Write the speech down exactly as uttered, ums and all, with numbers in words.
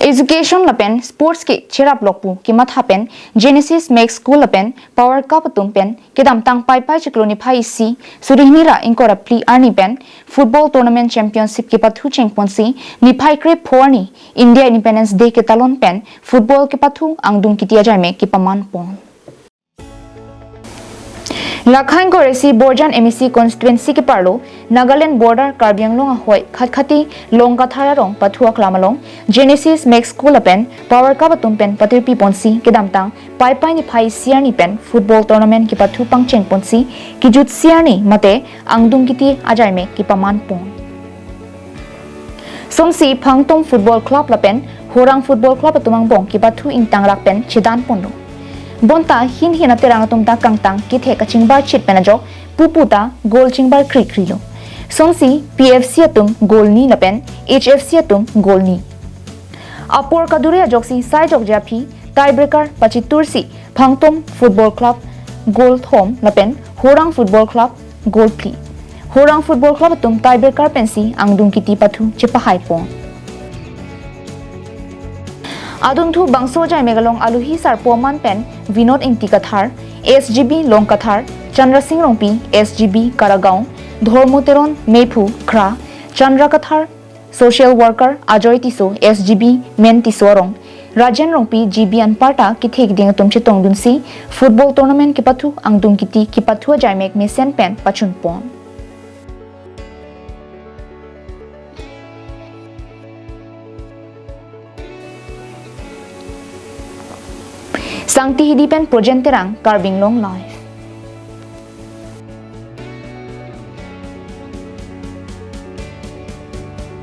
Education lapen sports ke cherap lok pu kematha pen Genesis Max School lapen Power Cup atum pen kedamtang Paipai chiklo niphai isi suri hini ra ingkoi ra phli arni pen football tournament championship kepathu chengponsi niphai krepho arni India Independence Day ketalon pen football kepathu angdung kiti ajaimek kepaman pon. Lakha ingkoi ra isi Borjan M A C constituency keparlo Nagaland border Karbi Anglong ahoi Khatkhati Longkathar arong pathu aklam along Genesis Max School lapen Power Cup atum pen patirpi ponsi kedamtang Paipai niphai isi arni pen football tournament kepathu pangcheng ponsi kejutsi arni mate angdung kiti ajaimek kepaman pon. Sonsi Phangtom Football Club lapen Horang Football Club atum angbong kepathu ingtangrak pen chedan ponlo. Bonta hin hin aterang atum ta kangtang kethe kachingbar chit pen ajok pupu ta goal chingbar kri krilo. Sonsi P F C atum goal ni lapen H F C atum goal ni. Apor kadure ajoksi saijokji aphi tiebreaker pachitursi Phangtom Football Club goal thom lapen Horang Football Club goal phli. Horang Football Club atum tiebreaker pensi angdung kiti pathu chepahai pon. Adunthu bangso ajaimek along aluhi sarpo aman pen Vinod Ingti Kathar, S G B Longkathar, Chandra Singh Rongpi, S G B Karagaon, Dhormo Teron Meiphu Khra, Chandra Kathar, social worker Ajoy Tisso, S G B Men Tisso arong, Rajen Rongpi, G B anparta kethek ding atum chetongdunsi football tournament kepathu angdung kiti kepathu ajaimek mesen pen pachun pon. Sangti Hidi pen Projen Terang, Karbi Anglong Live.